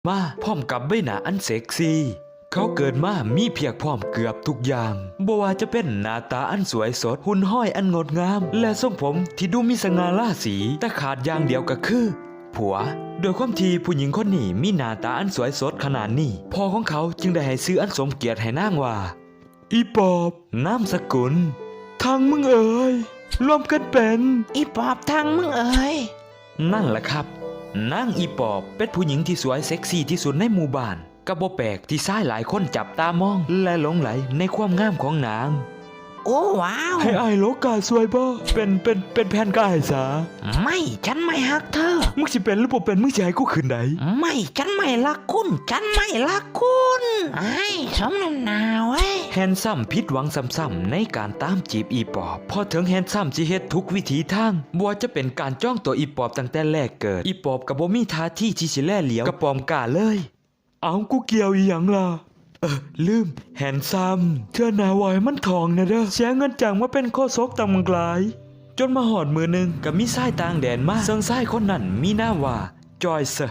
ມາພ້ອມກັບໃບໜ້າອັນເຊັກຊີ. ເຂົາເກີດມາມີພຽບພ້ອມເກືອບທຸກຢ່າງ, ບໍ່ວ່າຈະເປັນໜ້າຕາອັນສວຍສົດ, ຫຸ່ນຮອຍອັນງົດງາມ ແລະ ຊົງຜົມທີ່ດູມີສະຫງ່າລາສີ, ແຕ່ຂາດຢ່າງດຽວກໍຄືຜົວ. ດ້ວຍຄວາມທີ່ຜູ້ຍິງຄົນນີ້ມີໜ້າຕາອັນສວຍສົດຂະໜາດນີ້, ພໍ່ຂອງເຂົາຈຶ່ງໄດ້ໃຫ້ຊື່ອັນສົມກຽດໃຫ້ນາງວ່າ ອີປອບ ນາມສະກຸນ ທັງມຶງເອີຍ ລວມກັນເປັນ ອີປອບທັງມຶງເອີຍ. ນັ້ນລະຄັບ, ນາງອີປອບເປັນຜູ້ຍິງທີ່ສວຍເຊັກຊີທີ່ສຸດໃນໝູ່ບ້ານ. ກໍບໍ່ແປກທີ່ຊາຍຫຼາຍຄົນຈັບຕາມອງ ແລະ ຫຼົງໄຫຼໃນຄວາມງາມຂອງນາງ. ໂອ້ ວ້າວ! ໃຫ້ອ້າຍໂລກາຊ່ວຍບໍ່? ເປັນ ເປັນ ເປັນແຟນກັບອ້າຍຊະ. ໄມ້ ສັນໄມ້ຮັກເທີ. ມຶງຊິເປັນຫຼືບໍ່ເປັນ, ມຶງຊິໃຫ້ກູຂຶ້ນໃດ? ໄມ້ ສັນໄມ້ຮັກຄຸນ, ສັນໄມ້ຮັກຄຸນ. ອ້າຍ ສົມນ້ຳໜ້າເວີຍ. ແຮນຊຳຜິດຫວັງຊ້ຳໆໃນການຕາມຈີບອີປອບ, ເພາະເຖິງແຮນຊຳຊິເຮັດທຸກວິທີທາງ, ບໍ່ວ່າຈະເປັນການຈອງໂຕອີປອບຕັ້ງແຕ່ແລກເກີດ, ອີປອບກໍບໍ່ມີທ່າທີທີ່ຊິແລຫຼຽວກະປອມກ້າເລີຍ. ເອົ້າ ກູກ່ຽວອີ່ຫຍັງລະ? ເອີ ລືມ, ແຮນຊຳ ເທື່ອໜ້າເວົ້າໃຫ້ມັນທ່ອງແດ່ເດີ, ເສຍເງິນຈ້າງມາເປັນໂຄສົກຕັ້ງບັກຫຼາຍ. ຈົນມາຮອດມື້ໜຶ່ງ ກໍມີຊາຍຕ່າງແດນມາ, ເຊິ່ງຊາຍຄົນນັ້ນມີນາມວ່າ ຈອຍເຊີ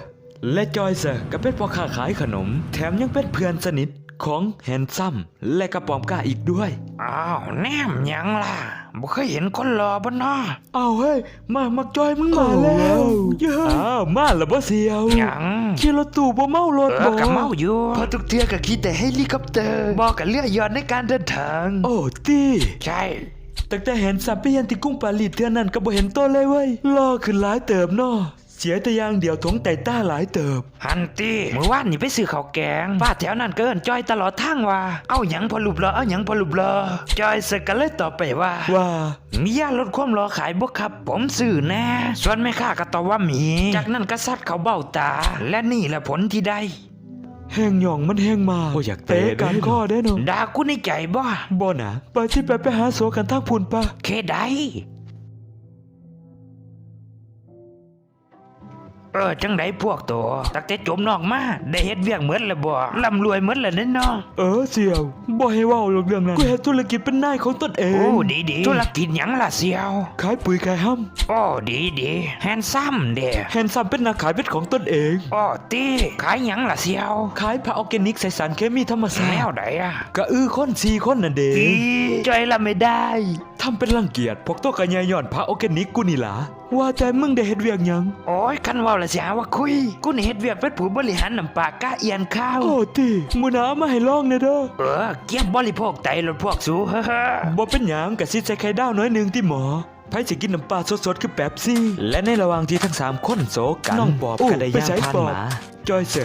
ແລະ ຈອຍເຊີກໍເປັນພໍ່ຄ້າຂາຍຂະໜົມ, ແຖມຍັງເປັນເພື່ອນສະໜິດຂອງແຮນຊຳ ແລະ ກະປອມກ້າອີກດ້ວຍ. ອ້າວ ແນມຫຍັງລະ? ບໍ່ເຄີຍເຫັນຄົນຫຼໍ່ບໍ່ນໍ? ອ້າວ ເຮີ້ຍ ມາ ມັກຈອຍ ມຶງມາແລ້ວ. ໂອ້ ເຢີ້ ອ້າວ ມາແລ້ວບໍ່ສ່ຽວ? ຫຍັງ? ຂີ່ລົດຕູ້ບໍ່ເມົາລົດບໍ່? ເອີ ກໍເມົາຢູ່ ເພາະທຸກເທື່ອກໍຂີ່ແຕ່ເຮລິຄອບເຕີ ບໍ່ກໍເຮືອຢອດໃນການເດີນທາງ. ໂອ້ ຕິ? ໃຊ່. ຕັ້ງແຕ່ແຮນຊຳໄປຮຽນທີ່ກຸງປາຣີສເທື່ອນັ້ນກໍບໍ່ເຫັນໂຕເລີຍເວີຍ. ຫຼໍ່ຂຶ້ນຫຼາຍເຕີບເນາະ. ເສຍແຕ່ຢ່າງດຽວ ຖົງໃຕ້ຕາຫຼາຍເຕີບ. ຫັ້ນຕິ, ມື້ວານນີ້ໄປຊື້ເຂົ້າແກງ, ປ້າແຖວນັ້ນກໍເອີ້ນຈ່ອຍຕະຫຼອດທາງວ່າ ເອົາຫຍັງພໍ່ຮູບຫຼໍ່, ເອົາຫຍັງພໍ່ຮູບຫຼໍ່. ຈ່ອຍເຊີກໍເລີຍຕອບໄປວ່າ ວ່າ ມີຢາລົດຄວາມຫຼໍ່ຂາຍບໍ່ຄັບ? ຜົມຊື້ແດ່. ສ່ວນແມ່ຄ້າກໍຕອບວ່າມີ. ຈາກນັ້ນກໍຊັດເຂົ້າເບ້າຕາ, ແລະ ນີ້ແຫຼະຜົນທີ່ໄດ້. ແຮງຫຍ້ອງມັນແຮງມາກ. ໂອ້ ຢາກເຕະ ເຕະກາງຄໍເດ້ເນາະ. ດ່າກູໃນໃຈບໍ່? ບໍ່ນະ, ໄປຕິ ໄປ ໄປຫາໂສກັນທາງພຸ້ນປະ. ເຄ ໄດ້. ເອີ ຈັ່ງໃດພວກໂຕ? ຕັ້ງແຕ່ຈົບນອກມາ ໄດ້ເຮັດວຽກໝົດແລ້ວບໍ່? ລ່ຳລວຍໝົດແລ້ວເດ້ເນາະ. ເອີ ສ່ຽວ ບໍ່ໃຫ້ເວົ້າດອກເລື່ອງນັ້ນ. ກູເຮັດທຸລະກິດເປັນນາຍຂອງຕົນເອງ. ໂອ້ ດີໆ. ທຸລະກິດຫຍັງລະສ່ຽວ? ຂາຍປຸ໋ຍຂາຍຮຳ. ໂອ້ ດີໆ. ແຮນຊຳເດ? ແຮນຊຳເປັນນັກຂາຍເປັນຂອງຕົນເອງ. ອໍ ຕິ? ຂາຍຫຍັງລະສ່ຽວ? ຂາຍຜ້າອໍແກນິກໃສ່ສານເຄມີທຳມະຊາດ. ແນວໃດລະ? ກະອືຄົນສີ່ຄົນນັ້ນເດ. ຕິ? ຈ່ອຍລະແມ່ໄດ້. ທຳເປັນລັງກຽດ, ພວກໂຕກະໃຫຍ່ຍ້ອນຜ້າອໍແກນິກກູນີ້ລະ. ວ່າແຕ່ມຶງໄດ້ເຮັດວຽກຫຍັງ? ໂອ້ຍ ຄັນເວົ້າລະຊິຫາວ່າຄຸຍ. ກູນີ້ເຮັດວຽກເປັນຜູ້ບໍລິຫານນ້ຳປາກະອຽນຄາວ. ໂອ້ ຕິ? ມື້ໜ້າເອົາມາໃຫ້ລອງແດ່ເດີ. ເອີ ກຽມບໍລິໂພກໄຕໂລດພວກສູ. ບໍ່ເປັນຫຍັງ, ກະຊິໃສ່ໄຂ່ດາວໜ້ອຍໜຶ່ງຕິໝໍ. ໃຜຊິກິນນ້ຳປາສົດໆຄືແປັບຊີ? ແລະ ໃນລະຫວ່າງທີ່ທັງສາມຄົນໂສກັນ, ນ້ອງປອບກໍໄດ້ຍ່າງຜ່ານມາ. ຈ່ອຍເຊີ